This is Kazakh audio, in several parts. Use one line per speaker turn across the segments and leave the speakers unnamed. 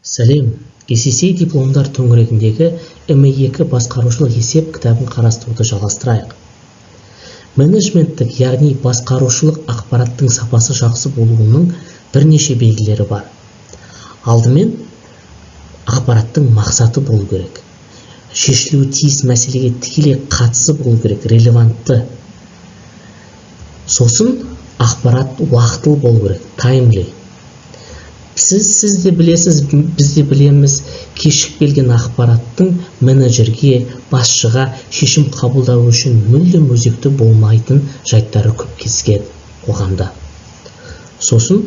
Сәлем! ACCA дипломдар төңірегіндегі М2 басқарушылық есеп кітабын қарастыруды жалғастырайық. Менеджменттік, яғни басқарушылық ақпараттың сапасы жақсы болуының бірнеше белгілері бар. Алдымен ақпараттың мақсаты болу керек, шешілуі тиіс мәселеге тікелей қатысы болу керек, релевантты. Сосын ақпарат уақытылы болу керек, timely. Сіз де білесіз, біз де білеміз, кешігіп келген ақпараттың менеджерге, басшыға шешім қабылдау үшін мүлдем өзекті болмайтын жайттары көп кездеседі қоғамда. Сосын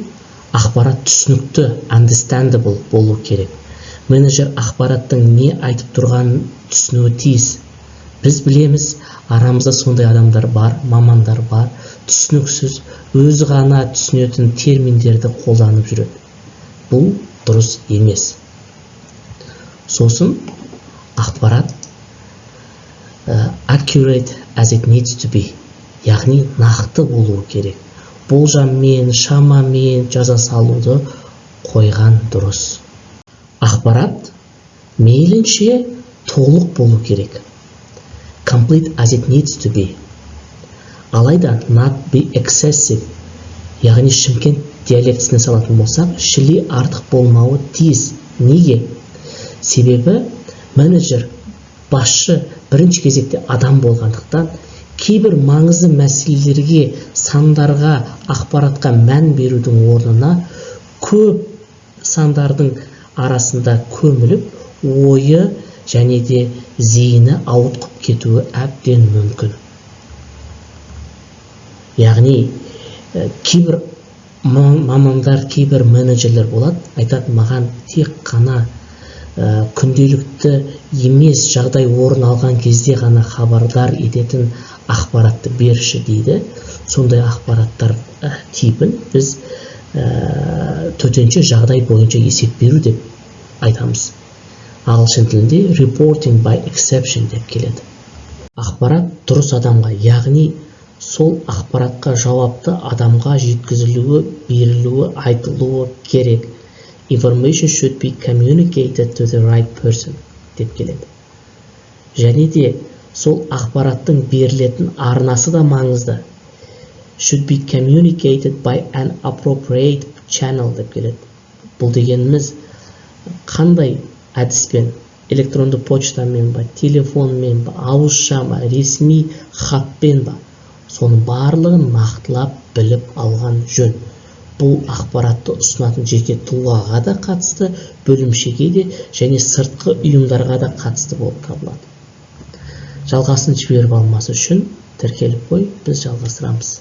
ақпарат түсінікті, understandable болу керек. Менеджер ақпараттың не айтып тұрғанын түсінуі тиіс. Біз білеміз, арамызда сондай адамдар бар, мамандар бар, түсініксіз, өзі ғана түсінетін терминдерді қолданып жүреді. Бұл дұрыс емес. Сосын ақпарат accurate as it needs to be, яғни нақты болуы керек. Болжаммен, шамамен жаза салуды қойған дұрыс. Ақпарат мейлінше толық болу керек, complete as it needs to be, алайда not be excessive, яғни Шымкент диалектісіне салатын болсақ, шіли артық болмауы тиіс. Неге? Себебі менеджер, басшы бірінші кезекте адам болғандықтан, кейбір маңызды мәселелерге, сандарға, ақпаратқа мән берудің орнына көп сандардың арасында көміліп, ойы және де зейіні ауытқып кетуі әбден мүмкін. Яғни кейбір мамандар, кейбір менеджерлер болады, айтады: «Маған тек қана күнделікті емес, жағдай орын алған кезде ғана хабардар ететін ақпаратты берші», – дейді. Сондай ақпараттар типін біз төтенше жағдай бойынша есеп беру деп айтамыз. Ағылшын тілінде reporting by exception деп келеді. Ақпарат дұрыс адамға, яғни сол ақпаратқа жауапты адамға жеткізілуі, берілуі, айтылуы керек. Information should be communicated to the right person деп келеді. Және де сол ақпараттың берілетін арнасы да маңызды, should be communicated by an appropriate channel деп келеді. Бұл дегеніміз қандай әдіспен: электронды почтамен ба, телефонмен ба, ауызша ма, ресми хатпен ба, соның барлығын нақтылап біліп алған жөн. Бұл ақпаратты ұсынатын жеке тұлғаға да қатысты, бөлімшеге де және сыртқы ұйымдарға да қатысты болып табылады. Жалғасын жіберіп алмас үшін тіркеліп қой, біз жалғастырамыз.